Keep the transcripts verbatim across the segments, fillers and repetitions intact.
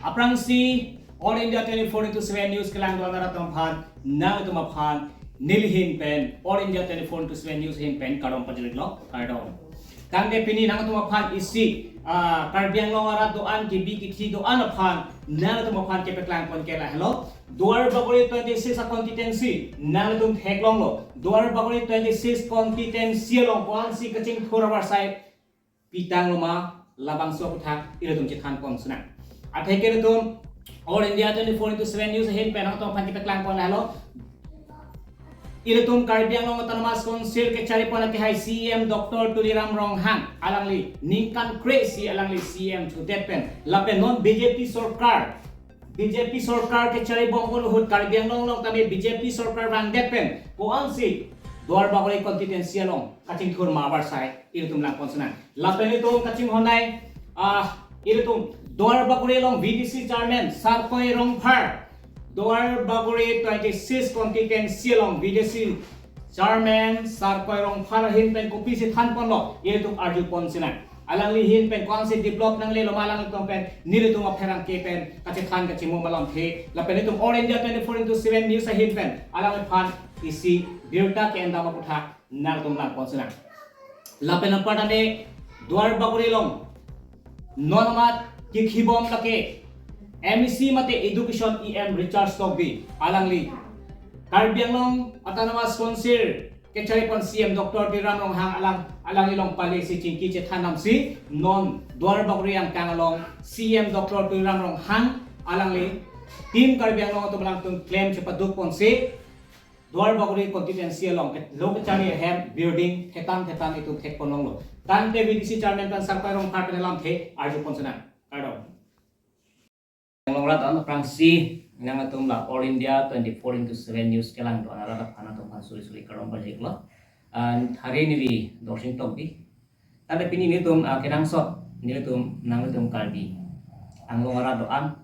Aphrangsi All India twenty-four into seven News kelang do-an arat atum aphan, nangtum aphan neli ahin pen All India twenty-four into seven News ahin pen kardom pajirlo, kardom. Tangte pini nangtum aphan isi, ah, Karbi Anglong arat do-an, kebi kethe do-an aphan nangtum aphan kepaklang pon ke lahelo. Duar Bagori twenty-six a constituency nangtum theklonglo. Duar Bagori twenty-six constituency along ko-ansi kachingthur avarsai pitanglo ma, labangso aputhak ilitum chethan pon sinang. Atheke ilitum All India twenty-four into seven News ahin pen nangtum aphan kepaklang pon lahelo. Ilitum Karbi Anglong Autonomous Council kechari pon akehai C E M Doctor Tuliram Ronghang alangli ningkan kre-isi alangli C E M thudet pen lapen non B J P sorkar, B J P sorkar kechari bom pon ahut Karbi Anglong along tame B J P sorkar vangdet pen ko-ansi Duar Bagori constituency along kachingthur ma avarsai ilitum lang pon sinang. Lapen ilitum kachinghon nai, ah, ilitum Duar Bagori along V D C chairman Sarkoi Rongphar, Duar Bagori twenty-six constituency along V D C chairman Sarkoi Rongphar ahin pen kopisi than ponlo ilitum arju pon sinang. Alangli ahin pen ko-ansi develop nanglelo ma alanglitum pen, nelitum apherangke pen kachethan kachimum alamthe. Lapen ilitum All India twenty-four into seven News ahin pen alangliphan isi birta ke-endam aputhak nangtum lang pon sinang. Lapen anparta ne Duar Bagori along non amat kekhibom lake M E C mate Education E M Richard Tokbi alangli Karbi Anglong Autonomous Council kechari pon C E M Doctor Tuliram Ronghang alang, alangli along pale si chingki chethan damsi non Duar Bagori angkang along C E M Doctor Tuliram Ronghang alangli Team Karbi Anglong atum alangtum klem chepaduk ponsi Duar Bagori constituency along ke, lo kechari ahem building thetan thetan itum thek pon longlo. Tangte V D C chairman pen Sarkoi Rongphar pen alamthe arju pon sinang. Kardom. Anglong arat an aphrangsi nangtum la All India twenty-four into seven News kelang do-an arat aphan nangtum aphan suri suri kardom pajirlo. An hari neli Dorsing Tokbi. Tangte pini nelitum, ah, kenangsot nelitum nangtum Karbi Anglong arat do-an,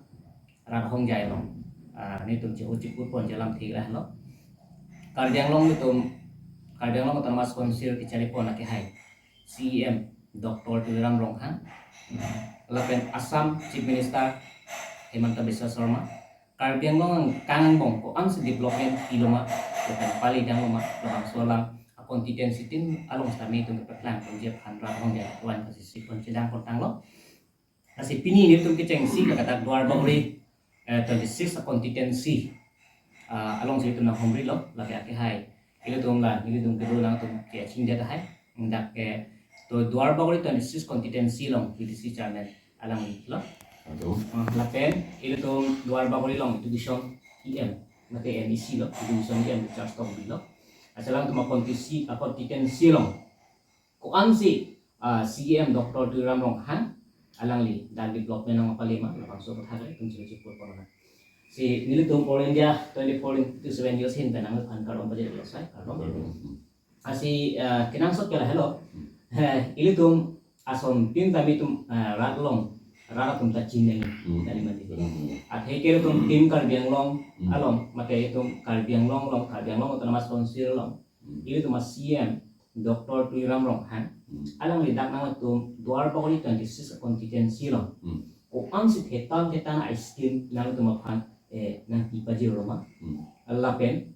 rat ahongjai along, ah, nelitum cheho chipur pon alamthe lahelo. Karbi Anglong nelitum, Karbi Anglong Autonomous Council kechari pon akehai C E M Doctor Tuliram Ronghang lapen Assam Chief Minister Himanta Biswa Sarma Karbi Anglong angkang angbong ko-ansi development pilo ma, lapen pale danglo ma, labangso alam a constituency team along sitame itum kepaklang ponji aphan rat ahongjai atum aphan kachesik pon chedang pon tanglo. Lasi pini nelitum kechengsi kakadak Duar Bagori, eh, twenty-six a constituency, ah, alongsi itum nanghumrilo, lake akehai ilitum la, ilitum kedo nangtum kechingdet tahai. Dak ke to Duar Bagori twenty-six constituency along V D C chairman alangli lo. Aduh. Ah, lapen ilitum Duar Bagori along Education E M, mate M E C lo, Education E M Richard Tokbi lo. Lasi alangtum a constituency, a constituency along ko-ansi, ah, C E M Doctor Tuliram Ronghang alangli dak development nangpale ma, labangso aputhak itum chiri chipur pon nang. Si nelitum All India twenty-four into seven News ahin pen nangliphan kardom pajirlo sai, kardom. Kardom. Lasi, ah, kenangsot ke lahelo. Hmm. Eh, ilitum ason tin tame itum, ah, rat along, rat atum ta chinine, hmm, tali mati. Hmm. Atheke ilitum Team Karbi Anglong, hmm, along, mate itum Karbi Anglong along, Karbi Anglong Autonomous Council along. Hmm. Ilitum a C E M Doctor Tuliram Ronghang. Hmm. Alangli dak nangtum Duar Bagori twenty-six constituency along. Hmm. Ko-ansi thetan thetan a scheme nangtum aphan, eh, nangpi pajirlo ma. Hmm. Lapen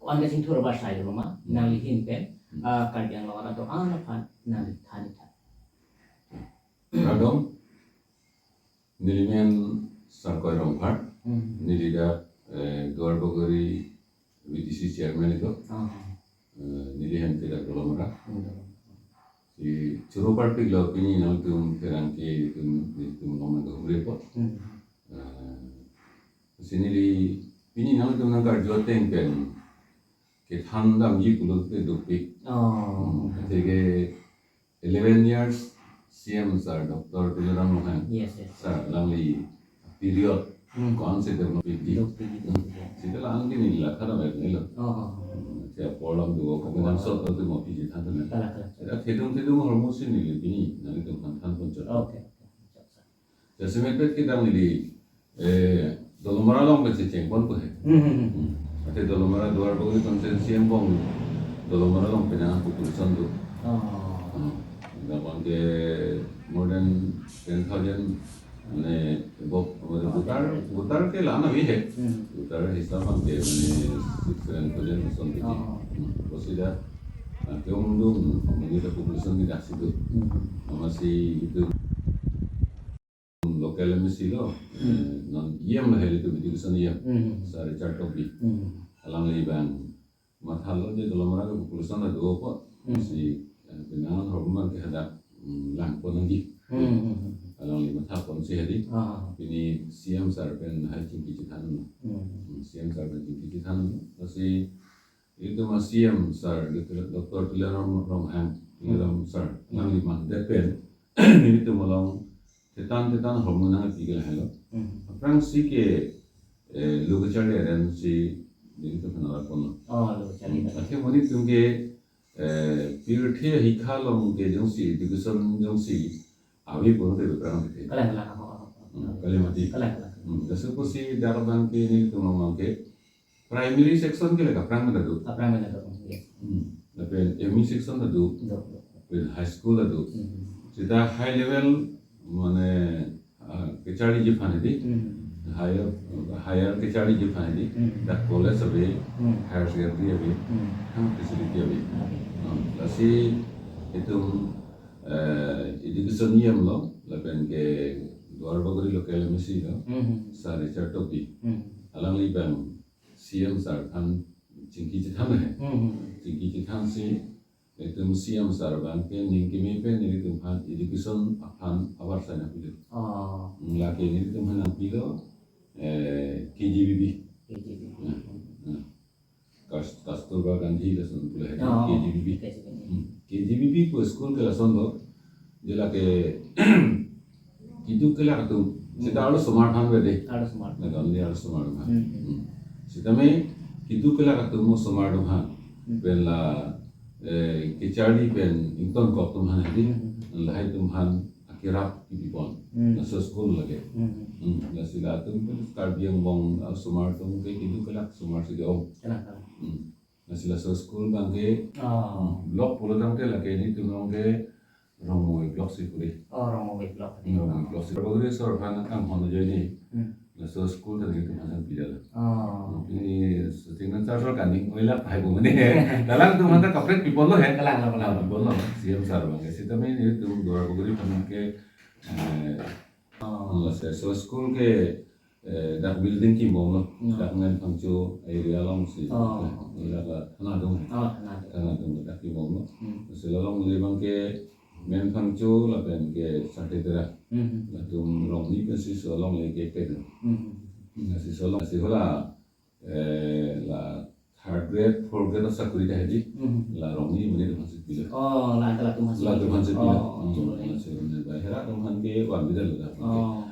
ko-an kachingthur avarsai lo ma, hmm, nangli ahin pen, hmm, ah, Karbi Anglong arat do-an aphan nangli than tha. Kardom, neli men Sarkoi Rongphar, hmm, neli dak, eh, Duar Bagori V D C chairman itum, ah, eh, neli hem ke dak Dolamara. Hmm. Si choro parpiklo pini nangtum pherangke itum, itum nangtum humri apot. Hmm. Eh, si neli pini nangtum nangkarju ateng pen kethan damji pulote dopik. Oh. Hmm, atheke eleven years C M sir, Doctor Tuliram Ronghang. Yes, yes. Sir, alangli period, hmm, ko-ansi develop piji. Dopik. Hmm. Sita lang kini la khara bai nilo. Oh, oh, oh. Hmm, sia polam duo ko, oh, kenangsot tu mo piji than tu na. Kalang, kalang. Sita thedung thedung hormu si neli pini nangtum aphan than pon chot. Okay. Jasemet pet kedam neli, eh, Dolamara along pen si cheng pon ko he. Hmm, hmm, hmm. Hmm. Ate Dolamara Duar Bagori constituency angbong Dolamara along pen nang population do. Oh. Hmm. Dak abang ke more than ten thousand Mane, bo-, mane, voter, voter ke la-an ave he. Hmm. Voter hisab abang ke, mane, six seven thousand kosonsi. Oh. Hmm. Bonsita, ah, ke-ongdung, mane, population ke daksi do. Hmm. Amatsi itum local M A C lo, Hmm. eh, non E M lo he itum education E M. Hmm. Sir Richard Tokbi. Hmm. Alangli abang mathalo je Dolamara ke population ta do apot. Hmm. Si, eh, penang ahormu abang ke hadak, mm, langpon nangji. Hmm, hmm, hmm. Alangli mathaponsi hedi. Ah. Pini C M sir pen hai chingki chethan. Hmm. Hmm, C M sir pen chingki chethan. Lasi itum a C M sir, Doctor Tuliram Ronghang, Hmm. Tuliram sir, Hmm. alangli mandet pen, itum along thetan thetan ahormu nangpi ke lahelo. Hmm. Aphrangsi ke, eh, lo kacharli aren si, ding tu kenal pon. Oh, lo kacharli Hmm. aren. Akhir mani itum ke, eh, pirthe ahikha along ke jongsi, education jongsi, ave pon te aphrang te. Kalang, kalang, oh, oh, oh. Hmm, kali mati. Kalang, kalang. Hmm, jasekosi dak abang ke nelitum along ke, primary section ke le kaprang ta do. Kaprang ta do, yes. Hmm. Lapen M E section ta do. Do, do. Lapen high school ta do. Hmm. Seta high level mane, ah, kacharliji aphan hedi. Hmm. Higher, higher kacharliji aphan hedi. Hmm. Dak college ave, Hmm. higher secondary ave, Hmm. hang facility ave. Ave. Hmm. Lasi itum, eh, education E M lo, lapen ke Duarbagori local M A C lo, Hmm. Sir Richard Tokbi. Hmm. Alangli abang C M sir aphan chingki chethan he. Hmm. Chingki chethansi, itum C M sir abang ke ning keme pen nelitum aphan education aphan abar sai nangpilo. Oh. Lake nelitum aphan nangpilo, eh, K G B V. K G B V. Ya, ya. Kas-, Kasturba Gandhi lason pu lahai Oh, K G B V. K G B V. Hmm. K G B V pu school ke lason lo. Je lake keduk kelak atum. Seta Hmm. arlosomar aphan ave de. Arlosomar. Not only arlosomar aphan. Hmm. Hmm. Sitame keduk kelak atum osomar atum aphan. Hmm. Pen la, eh, kacharli pen ingtonkok atum aphan hedi. Hmm. Lahai atum aphan akerap kipipon. Hmm. Laso school lake. Hmm. Hmm. Lasi latum pen Karbi Anglong arlosomar atum ke keduk kelak osomar si ke-ong. Kalang, kalang. Hmm. Lasi laso school abang ke, Oh. hmm, block pulo tangte lake nelitum along ke Rongmoi block si puri. Oh, Rongmoi block. Rongmoi block si. Bagri sor aphan kanghon ajoine. Hmm. Laso school ta nelitum aphan pidetlo. Oh. Pini shooting na char sor kaning oilak hai bo mane. Dalang atum aphan ta kaprek pipon lo he. Kalang, kalang, kalang. Pipon lo. C M sir abang ke. Sitame nelitum Duarbagori aphan ke, eh, Oh. laso school ke eh, dak building kimbom lo. Hmm. Dak Menphangcho area along si. Oh. Eh, dak la thana adung. Oh, thana adung. Thana adung dak kimbom lo. Hmm. Lasi la longle abang ke Menphangcho lapen ke Sardetera. Hmm. Latum Rongni pensi so longle ke pek lo. Hmm. Lasi so long, lasi hala, eh, la third grade, fourth grade asakuri ta hedi. Hmm. La Rongni amonit aphan si pilo. Oh, la latum aphan si pilo. Latum aphan si pilo. Oh, Hmm, chulo ni. Lasi ne bai hera atum aphan ke van bidal lo dak. Oh.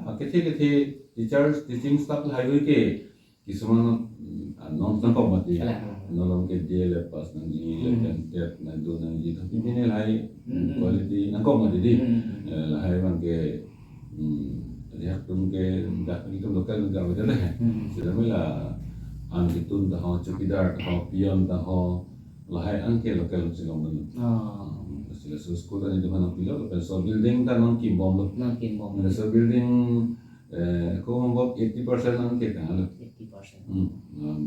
Ah, kethe kethe teachers, teaching staff lahai hui ke kisuman, mm, ah, non nangkok mati. Kalang, kalang. Non along ke D L Ed pass nangji, Hmm. lapen TET nangdo nangji. Tapi Hmm. pini lahai, Hmm. quality nangkok mati di. Hmm. Eh, lahai abang ke, hmm, ajahak atum ke dak itum local atum ke ave dei. Hmm. Sitame la an ketun ta ho, chowkidar ta ho, peon ta ho, lahai an ke local si longdun. Ah. Hmm, lasi laso school ta nelitum aphan nangpilo, lapen laso building ta non kimbom lo. Non kimbom. Laso building, eh, ko hambok eighty percent an ke tanglo. Eighty percent. Hmm. Nah,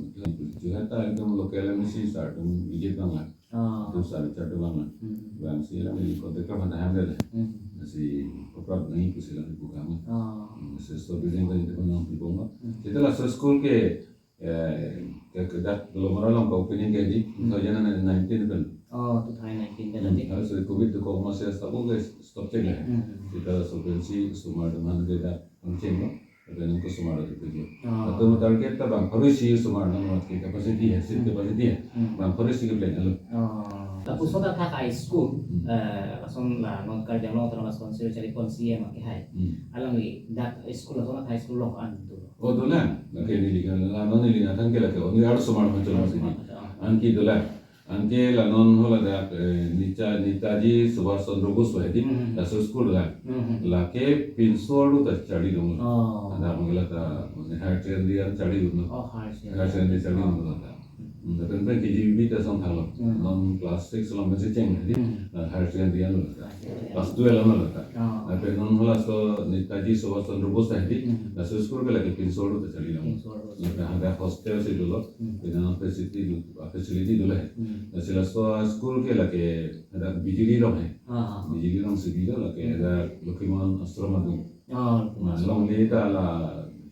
Jorhat ta itum local M A C sir atum visit abang la. Ah. Itum sir Richard atum abang la. Hmm. Abang si la neli contractor aphan ta hang dei. Hmm. Lasi koprap nangji pusi la ipu kang. Ah. Hmm, lasi laso building ta nelitum aphan nangpibom lo. Hmm. Seta laso school ke Eh, ke, ke dak Dolamara along ke opening ke di, Hmm. two thousand nineteen pen. Oh, two thousand nineteen pen Hmm, adi. Laso covid dokok amatsi sabo ke stop chek le. Hmm. Seta laso pensi osomar atum aphan ke dak pangcheng lo. Lapen nangkosomar atum ke. Oh. Latum target ta bang pharo isi osomar nang mat ke capacity hai, seat Hmm. capacity hai. Hmm. Bang pharo isi ke plan alo. Oh. Lapuson ta thak high school, Hmm. eh, lason la non Karbi Anglong Autonomous Council charlipon C M ke hai. Hmm. Alangli dak school lason high school along an tu. Oh, dolang. Lake neli kan, la non neli nangthan ke lake, only arlosomar aphan cholo si. Arlosomar aphan, ah. Anke dolang. Anke la non hala dak, eh, Neta-, Netaji Subhash Chandra Bose lahai di, Hmm. laso school dolang. Hmm. Lake pinso arlo ta charlidun. Oh. Dak mangla ta, mane higher secondary an charlidun. Oh, higher secondary. Higher secondary charlidun ta. Hmm, lapen pen K G B B ta song thanglo. Hmm. Non class six along pensi cheng hedi. Hmm. Na higher secondary anlo ta. Higher secondary. Class twelve anlo ta. Oh. Lapen non halaso Netaji Subhash Chandra Bose ta hedi. Hmm. Laso school ke lake pinso arlo ta charlidam. Pinso arlo. Lapen hadak hostel si dolo. Hmm. Lapen facility do, facility dolo he. Hmm. Lasi laso school ke lake hadak Bijili along he. Ah, ah. Bijili along si dolo lake Hmm. hadak Lokhiman Ashram adung. Oh, Lokhiman Ashram. Longle ta la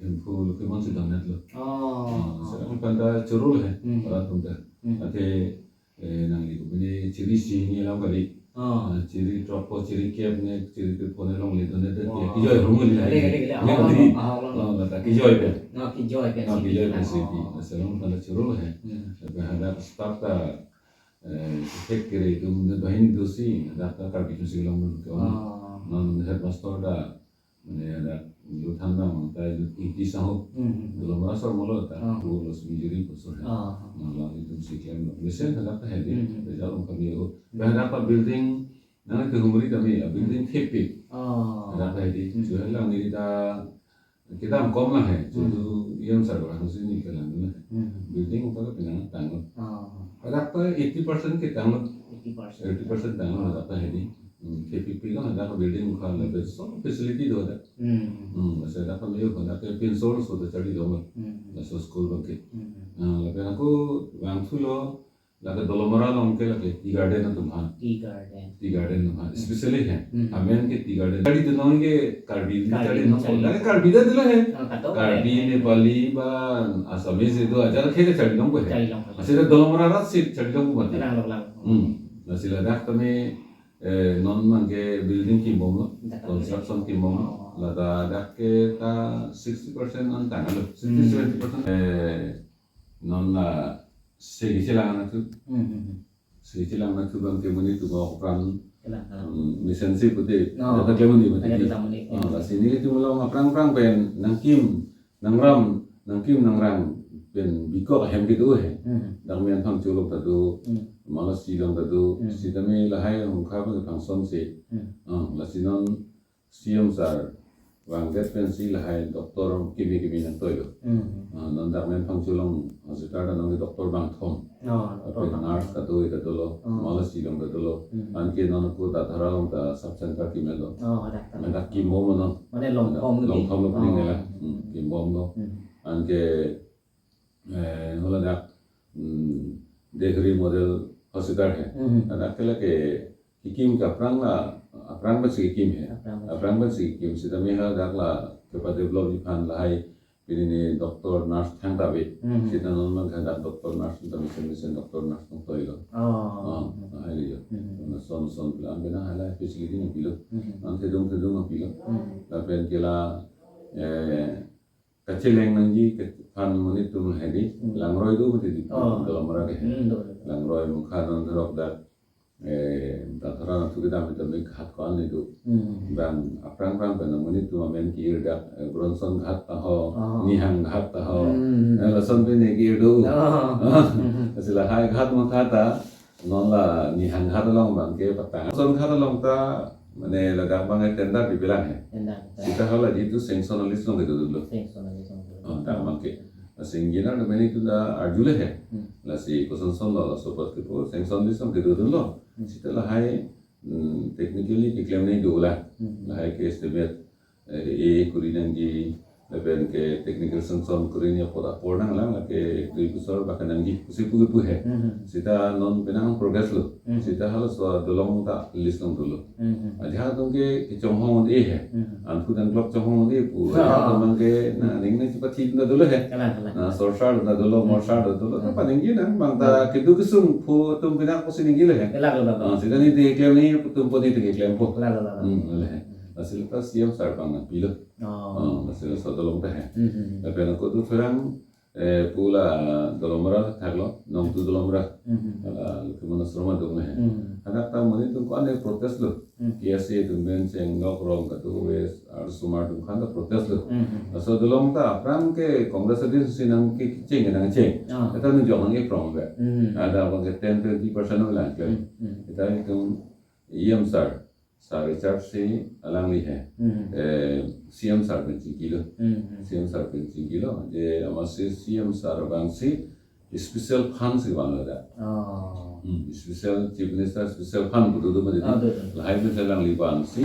Hemphu Lokhiman si donetlo. Oh. Ah, sekarang panta chorul he. Hmm. Orang panta. Hmm. Ate, eh, nangli ko bini chiri isi hini alam kali. Oh. Ah, chiri throk po, chiri kep ne, chiri kep po ne longle donet te Oh. kijoi hormu li Kali, hai. kali, kali. Kali, Oh, kali. oh, oh, oh. Oh, lata kijoi pen. Oh, kijoi pen Oh, si kijoi pen Oh. si di. Sekarang panta chorul he. Hmm. Lapen hadak staff ta, eh, thek kere atum ne banghini dosi, hadak ta Karbi atum si long ke on. Oh. Non headmaster ta, mane hadak lu than dam ta eighty sang ho. Hmm, hmm, hmm. Dolamara asor molo ta, Oh. pu los mijuri posor he. Oh. Non lang itum si klemlo. Mesen hadak ta hedi, Hmm, hmm. result ong kami ho. Hmm. Hadak ta building, nang ke humri kami, a building Hmm. thepik. Oh. Hadak ta hedi. Hmm. Sudah lang ni ta kedam kom lang he, Hmm. chutu E M sir ko hangsi ni kelang na. Hmm. Building ko penang tanglo. Oh. Hadak ta eighty percent ketanglo. Eighty percent. Eighty percent tanglo hadak ta hedi. Hmm, K P P kan hadak building ko Hmm. lapen so facility do hadak. Hmm. Hmm, masa hadak kami hadak ke pinso arlo so ta charlidam. Hmm. Laso school abang ke. Hmm. Ah, lapen ako vangthulo, lake Dolamara along ke lake tea garden atum aphan. Tea garden. Tea garden atum aphan. Hmm. Especially he. Hmm. Amen ke tea garden. Charlidun nong ke Karbi Karbi charlidun nong nong. Charli. Lake Karbi ta dolo he. Ah, kato Karbi, kare. Nepali ba Assamese do ajar ke charlidun nong he. Charlidun nong. Asida Dolamara arat si charlidun nong mati. Kelang, kelang. Hmm. Lasi ladak tame, eh, non abang ke building kimbomlo. Dak Construction kimbomlo. Oh. Ladak ke ta sixty percent an tanglo. Hmm. Sixty, seventy percent. Eh, non la segi chelang na tu. Hmm, hmm, hmm. Segi chelang na tu abang ke monit atum apran, Kelang, kelang. Hmm, mesen si pute. Oh. Hadak ta klem un-e mati. Hadak ta klem un-e. Oh, lasi nelitum along aphrang-phrang pen nangkim, nangram, nangkim nangrang pen bikok ahem kedo he. Hmm. Dak Menphangcho along ta do, Hmm. Malasi along ta do, Hmm. sitame lahai hongkha abang ke phangsong si. Hmm. Oh, lasi non C M sir vangdet pensi lahai doctor kimi kimi nangtoilo. Hmm. Ah, non dak Menphangcho along hospital ta nangke doctor bangthom. Oh, doctor Lapen bangthom. Nurse ta do, ita dolo, Oh. Malasi along ta dolo. Hmm. Anke non ako Dathara along ta sub center kimelo. Oh, hadak ta. Mane dak kimbom non. Mane longthom Mane ke. Longthom lo pini Oh. nela. Hmm, kimbomlo. Hmm. Anke, eh, haladak, hmm, Degree Model Hospital he. Hmm. Hadak ke lake kikim ke aphrang la, aphrang pensi kikim he. Aphrang pensi. Aphrang pensi kikim, sitame hadak la kepadevelopji aphan lahai pini ni doctor nurse thangta ave. Hmm. Sita non abang ke hadak doctor nurse ta mesen mesen doctor nurse nangtoilo. Oh. Oh, Hmm. lahai lo jo. Hmm. Lason son plan bina hala facility nangpilo. Hmm. Nang thedung thedung nangpilo. Hmm. Lapen ke la, eh, kacheleng nangji ke aphan monit atum hedi, Hmm. langroi do mati di Oh. Dolamara ke. Hmm, do, do. Langroi mukha non rok dak, eh, Dathara nang thuke dam itum ghat ko-an ni do. Hmm. Bang aphrang-phrang pen monit atum amen ke-ir dak, eh, Bronson Ghat ta ho, Oh. Nihang Ghat ta ho. Hmm. Eh, lason pen ke-ir do. Oh. Ah. Hmm. Lasi lahai ghat mukha ta, non la Nihang Ghat along abang ke patang. Bronson Ghat along ta, mane ladak abang ke tender pipelang he. Tender, tender. Sita hala jitu sanction list along kedodunlo. Sanction list along kedodunlo. Oh, dak abang ke. Lasi engineer ta mane itu ta arjule he. Hmm. Lasi koson son lo, laso apot kepu sanction list along kedodunlo. Hmm. Sita lahai, hmm, technically keklem nangji dolang. Hmm. Lahai ke estimate, eh, e kuri nangji, lapen ke technical sanction kuri nangji apot apor nanglang, lake dui bosor bak nangji pusi pu kepu he. Hmm. Sita non penang progress lo. Hmm. Sita halaso dolong ta list along dolo. Hmm. Ajahak atum ke kechonghong un-e he. Hmm. Anphu dangklok chonghong un-e pu. Ah. Ajahak atum abang ke na ning nangchepathi ta dolo he. Kalang, kalang. Na sorsar ta dolo, Hmm. morsar ta dolo. Hmm. Ta paningje nang abang ta Hmm. kedo kesung phu atum penang pusi ningjelo he. Kalang, kalang, kalang. Ah, sita neli keklem nangji atum pu neli keklempo. Kalang, kalang, kalang. Hmm, le he. Lasi la ta C M sir abang nangpilo. Oh. Oh, lasi laso dolong ta he. Hmm, hmm, hmm. Lapen ako tu thurang, eh, pu la Dolamara thaklo, Nongtu Dolamara. Hmm, hmm. Hala Lokhiman Ashram adung he. Hmm. Hadak ta monit atum ko-an protest lo. Hmm. K S A atum pen cheng nok rong katu wes, ar sumar atum aphan ta protest lo. Hmm, hmm. Laso dolong ta aphrang ke Congress adin si nangke cheng nangcheng. Ah. Eta nungjok nang-e prong be. Hmm. Hadak abang ke ten twenty percent lo lang ke. Hmm, hmm. Eta itum E M sir. Sir Richard si alangli he. Hmm. Eh, C M sir pen chingkilo. Hmm, hmm. C M sir pen chingkilo. Je amatsi C M sir abang si Special fund si vanglo da. Oh. Hmm, special chief minister, special fund pu do do mati. Oh, do, do. Lahai pen si alangli vangsi,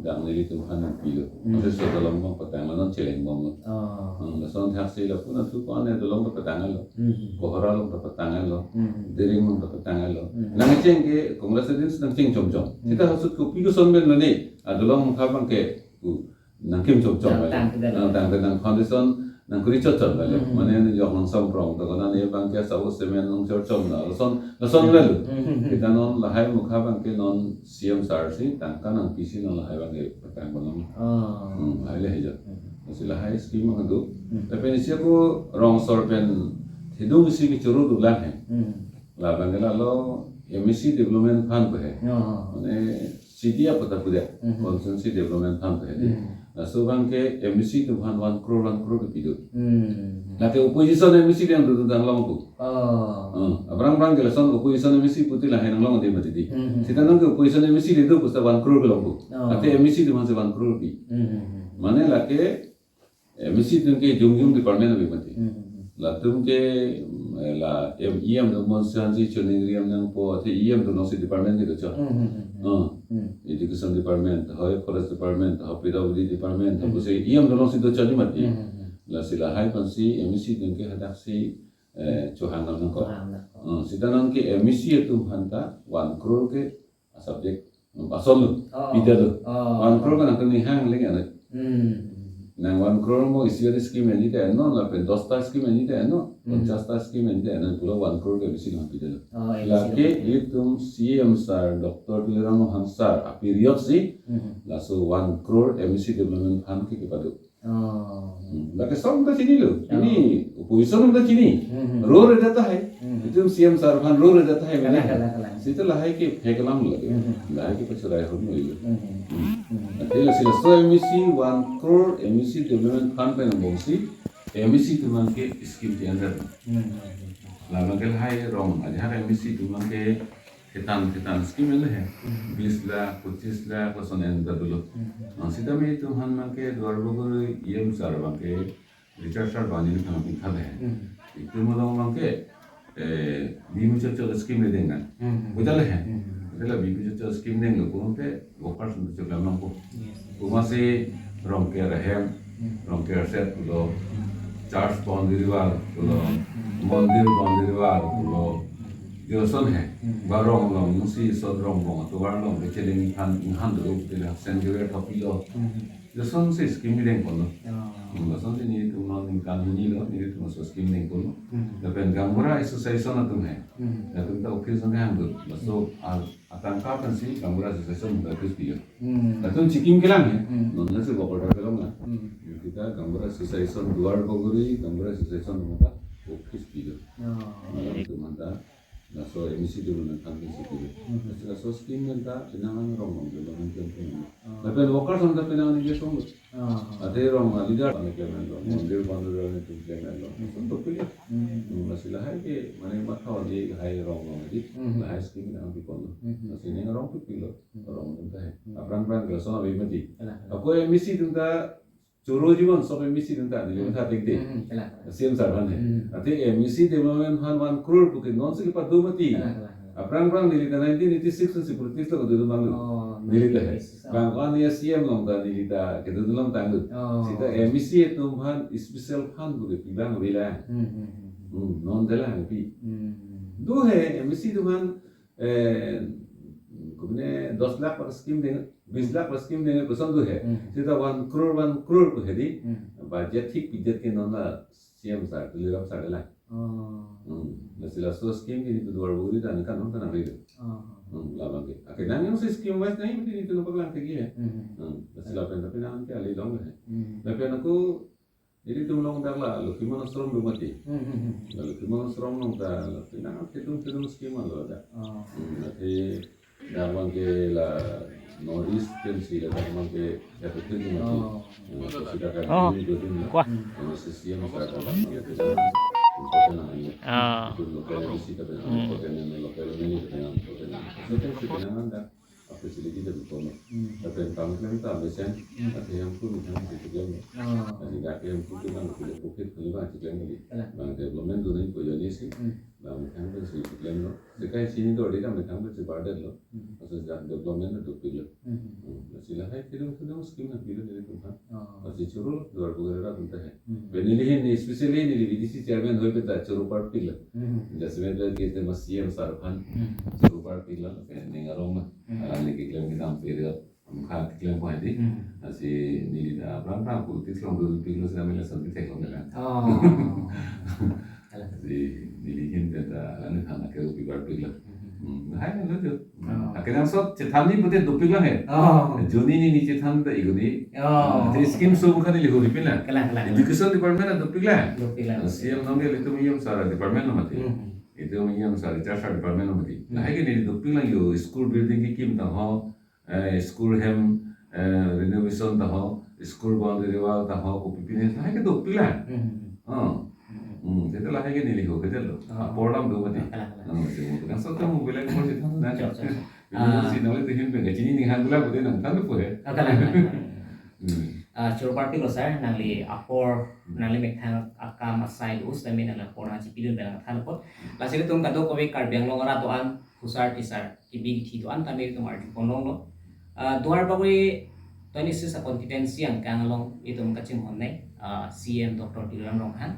dak nelitum aphan pilo. Hmm. Ante so dolong abang patanglo, non cheleng bomlo. Oh. Hmm, lason thaksi lapu nangtum ko-an dolong ta patanglo. Hmm. Kohora along ta patanglo. Hmm. Dering along ta patanglo. Hmm. Nangcheng ke Congress adin si nangcheng chom chom. Hmm. Sita ahut kopi koson pen lo ne. Adolong mukha abang ke. Pu nangkim chom chom. Nang balik. Tang kedam. Nang tang kedam foundation nangkuri chot chot balik. Hmm. Mane ne jok nang somprong to kona ne abang ke asau cement nang chot chom na. Lason, lason Hmm. lalu. Hmm. Kita non lahai mukha abang ke non C M sir si tangka nangpisi non lahai abang ke patang ko non. Ah. Hmm, lahai le heja. Hmm. Lasi lahai scheme abang do. Hmm. Tapi ni siapa rong sor pen thedung isi kechoro dolang he. Hmm. Labang ke lalo M A C development fund pu he. Oh. Mane C D F kata pu dia, Mhm. Constituency Development Fund pu he. Mhm. Laso abang ke M A C atum aphan one crore, one crore kepi do. Mhm. Lake opposition M A C dang do dang longpo. Oh. Hmm. Aphrang aphrang ke lason opposition M A C puti lahai nanglong adi mati di. Mhm. Sita non ke opposition M A C le do pusi one crore kelongpo. Oh. Ante M A C atum aphan si one crore pi. Mhm. Mane lake M A C atum ke jung jung department ave mati. Hmm, hmm, hmm. Latum ke, mm, la, em, E M do mon san si chuning riam nangpo, athe E M do nongsi department kedo chot. Hmm, hmm, hmm, hmm. Oh. Hmm. Education department, hoi forest department, hoi P W D department, Hmm. hoi si E M do nongsi do chot mati. Hmm, hmm, hmm. Lasi lahai aphan si M A C atum ke hadak si, eh, chohang nangkok. Chohang nangkok. Hmm, sita non ke M A C atum aphan ta one crore ke a subject, um, asol lo, Oh. pida lo. Oh. One crore kan angkang ni hang leng ano. Hmm. Nang one crore mo isi ari scheme ani ta ano, lapen dos ta scheme ani ta ano, Hmm. ponchas ta scheme ani ta ano, pulo one crore ke M A C atum aphan pida lo. Oh, M A C Lake atum aphan. Itum C M sir, Doctor Tuliram Ronghang sir, a period si, Hmm. laso one crore M A C Development Fund ke kepado. Oh. Hmm, lake som ta chinilo. Oh. Ini opposition ta chini. Hmm. Rore data hai. Hmm. Itum C M sir aphan rore data hai. Kalang, mene. Kalang, kalang. Sita lahai ke phek alam lake. Hmm. Lahai ke pachurai hom lo. Hmm. Hmm. Hmm. Athe lasi laso M A C one crore M A C Development Fund pen angbong si M A C atum abang ke scheme ti under. Hmm. Labang ke lahai rong ajahak M A C atum abang ke Ketan, ketan scheme lo he. Hmm. Bis lakh, pochis lakh, lason en ta dolo. Hmm. Nang sitame itum aphan abang ke Duarbagori E M sir abang ke Richard sir abang ni kang pingkha he. Hmm. Itum along abang ke, eh, bimi chot chot scheme le deng nang. Hmm. Buta le he. Hmm. Buta le bimi chot chot scheme denglo, kono te workers chot chot lam nangpo. Yes. Komatsi rong ke rehem, Hmm. rong ke set pulo, Hmm. church boundary wall pulo, Hmm. mondir boundary wall pulo, Hmm. Joson he, Hmm. ba rong along, si sot rong bong, atovar along, kecheleng inghan, inghan do, kecheleng sen gewer thopilo. Hmm. Joson si scheme dengponlo. Oh. Hmm, lason si nelitum non ningkan hini lo, nelitum laso scheme dengponlo. Hmm. Lapen Gaonbura Association atum he. Hmm. Latum ta office nang hang do. Laso Hmm. al, atangka pen si Gaonbura Association office pilo. Hmm. Latum chikim kelang he. Hmm. Non na si bokol kelong na. Hmm. Kita Gaonbura Association Duarbagori, Gaonbura Association mata office pilo. Oh. Malam itu manta. Laso M A C atum aphan ke si pilo. Hmm. Laso scheme manta penang rong rong ke bang ke. Oh. Lapen workers manta penang ni ke song. Ah. Athe rong leader ane klemlo, Hmm. mondir boundary ane tum klemlo. Hmm. Lason to pilo. Hmm. Hmm, lasi lahai ke, mane matha odi hai rong rong di, Hmm. lahai scheme nangpiponlo. Hmm. Lasi ne rong pipilo, Hmm. rong tum ta hai. Hmm. Aphrang aphrang ke lason ave mati. Kalang, kalang. Ako M A C atum ta choro jibon sob M A C atum ta, neli Hmm. matha tingting. Hmm, kalang, kalang. C M sir aphan he. Hmm. Athe M A C development aphan one crore pu ke non si kepado mati. Kalang, kalang, kalang. Aphrang aphrang neli ta nineteen eighty-six si politics lo kedo abang lo. Oh, Neli ta he. nineteen eighty-six. Bang ko-an ya C M along ta neli ta kedo along tanglo. Oh. Sita M A C atum aphan special fund pu ke pi abang avelang. Hmm, hmm, hmm, hmm. Hmm, non dolang pi. Hmm. Do he M A C atum aphan, eh, kumne dos lakh per scheme deng, bis lakh per scheme deng, koson do he. Hmm. Sita one crore, one crore pu he di. Hmm. Budget thik pidet ke non la C M sir, Tuliram sir dolang. Oh. Hmm. Lasi laso scheme ke itum Duarbagori ta ningkan hong ta nangri. Oh. Hmm, labang ke. Akenang yang si scheme wise nai mati itum nangpaklang tegi he. Hmm. Hmm. Lasi lapen ta penang ke ali long he. Hmm. Lapen ako, nelitum along dak la Lokhiman Ashram do mati. Hmm, hmm, hmm. La Lokhiman Ashram along ta la penang kedung kedung scheme lo dak. Oh. Hmm, nanti dak abang ke la North East pensi la dak abang ke ya betul do mati. Oh. Hmm, sita kan Oh. ini do din la. Wah. Hmm, si C M sa dak abang ke important nang ini. Ah. Itum local M A C ta penang Hmm. important nang, local M L A ta penang important nang. So kan si penang dak. Facility ta bikon. Hmm. Lapen kam keklem ta mesen. Hmm. Athe hemphu mesen si keklem. Oh. Lasi dak hemphu keklem, keklem pocket kali ba keklem kali. Kalang. Bang development do nangji pu ajoine si. Hmm. Bang methang pensi keklemlo. Sekai chini dor di kam methang pensi bardetlo. Hmm. Laso dak development ta dopiklo. Hmm. Hmm. Lasi lahai kedung kedung scheme nangpilo nelitum aphan. Oh. Lasi choro Duarbagori arat atum ta he. Hmm. Pen neli hin, especially neli V D C chairman hoi pen ta choro parpiklo. Hmm. Jasemet ke tema C M sir aphan. Hmm. Choro parpiklo, pen ning arong ma. Hmm. Alangli keklem kedam period. Amkha keklem ko hadi. Hmm. Lasi neli ta aphrang aphrang politics along dopiklo, sila mela santi theklong nela. Oh. Kalang. Lasi neli hin pen ta alangli aphan akero pi parpiklo. Hmm. Hmm, hai lo jo. Oh. Akenangsot chethanji pute dopiklo he. Oh. Ajoine neli chethan ta iguni. Oh. Te scheme so bukan neli hori pila. Kalang, kalang. Education department ta dopiklo. Dopiklo. C M nangke ilitum E M sir department lo mati. Hmm. Ilitum E M sir, Richard sir department lo mati. Hmm. Lahai ke neli dopiklo, yo school building kekim ta ho, eh, school hem, eh, renovation ta ho, school boundary wall ta ho, kopi pine, lahai ke dopiklo. Hmm. Oh. Hmm. Hmm, te lahai ke neli ho kedetlo. Oh. Apor alam do mati. Kalang, kalang. Oh, si mo kan sota mo bela ko si than na. Chok, chok, chok. Ini Ah. Si nangli te hin pen kachini ning hang bela ko de nangthanpo he. Ah, kalang, kalang, kalang. Hmm. Ah, choro parpiklo sir, nangli apor, nangli methang akam asai do, sitame nangli apor nangchipidun pen nangthanpo. Lasi ilitum kadokave Karbi Anglong arat do-an, phusar phisar, kebi kethe do-an tame ilitum arjupon longlo. Ah, Duarbagori twenty-six a constituency angkang along itum kachinghon nei, ah, C M Doctor Tuliram Ronghang,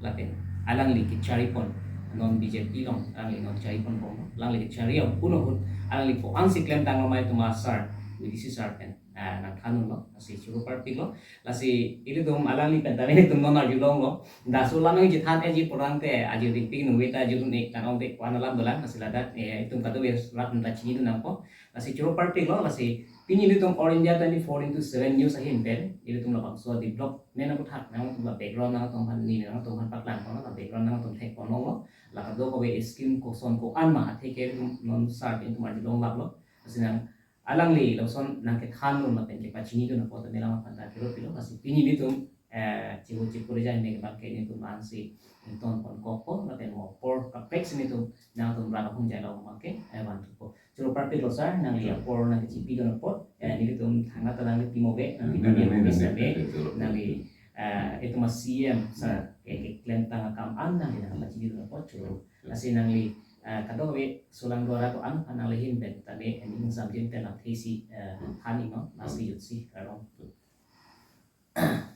lapen alangli kecharipon non B J P along, alangli non charipon bomlo, alangli kechari apuno ahut, alangli ko-ansi klemtanglo ma itum asar, V D C sir pen, ah, nangthan unlo, lasi choro parpiklo, lasi ilitum alangli pen tame itum non arjulonglo, laso alam nangchethan eji porang te, aji ripik nungve ta arjulun-e, kanong te ko-an alam dolang, lasi ladak, eh, itum kadokave rat ta chinidun nangpo, lasi choro parpiklo, lasi pini ilitum All India twenty-four into seven news ahin pen, ilitum labangso development aputhak nangtum la background nangtum aphan, ne nangtum aphan paklang kono la background nangtum thek kono lo, la kadokave scheme koson ko-an ma atheke ilitum non sir pen itum arjulong laplo, lasi nang alangli lason nangkethan un lapen kepachinidun apot tame alam aphan ta kero pilo, lasi pini ilitum, eh, chihu chipu rejai me abangke ilitum ansi ingtonpon kokpo, lapen mo apor kaprek si ilitum nangtum rat ahum jai lo abangke, eh, vanthupo. Choro parpiklo sir, nangli Hmm. Apor nangkechipidun apot, eh, nelitum thangnat ta nangli pimo ave, nangli Hmm. Pimo ave Hmm. Same, Hmm. Nangli, eh, itum a C M sir, Hmm. ke, keklemtang akam an nangli nangpachinidun apot choro. Hmm. Lasi nangli, eh, kadokave solangdo arat do-an aphan nangli ahin pen tame, eh, ning samjin pen lamthe si, eh, Hmm. than iknon, lasi Hmm. Jutsi, kardom.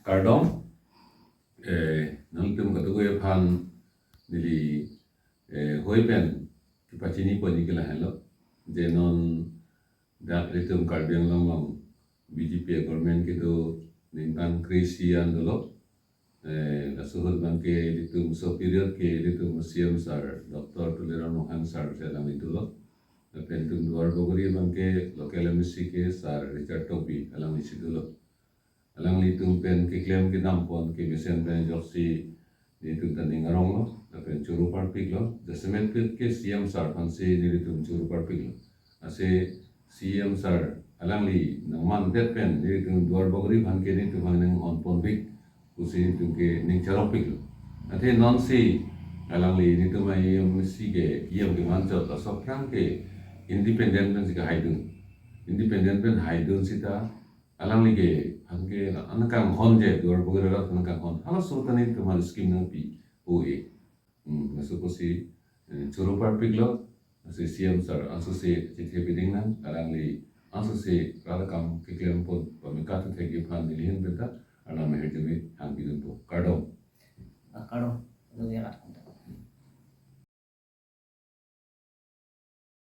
Kardom, eh, nangtum kadokave aphan neli, eh, hoi pen kepachiniponji ke lahenlo. Je non dak ilitum Karbi Anglong along B J P government kedo ningkan kre-isi an dolo. Eh, laso ahut abangke ilitum laso period ke ilitum C M sir, Doctor Tuliram Ronghang sir si alangli dolo. Lapen itum Duarbagori abangke local M A C ke sir Richard Tokbi alangli si dolo. Alanglitum pen keklem kedampon kemesen pen ajoksi nelitum ta ning aronglo, lapen choro parpiklo, jasemet ke C M sir aphansi nelitum choro parpiklo. Lasi C M sir alangli nangmandet pen nelitum Duarbagori aphan ke nelitum aphan nanghonponpik pusi nelitum ke ning charokpiklo. Athe nonsi alangli nelitum a E M C ke E M kemanchot laso aphrang ke independent pensi kehaidun. Independent pen haidun sita alangli ke aphan ke nangkanghon je, Duarbagori arat nangkanghon. Halaso ta nelitum aphan scheme nangpi pu-e. Hmm, laso pusi, eh, choro parpiklo, lasi C M sir ansose chethe piding nang, alangli ansose rat akam keklempon pameka thu thekji aphan neli ahin pen ta, arnam ahirjume hangpidunpo. Kardom. Ah, kardom. Lo ya, kardom.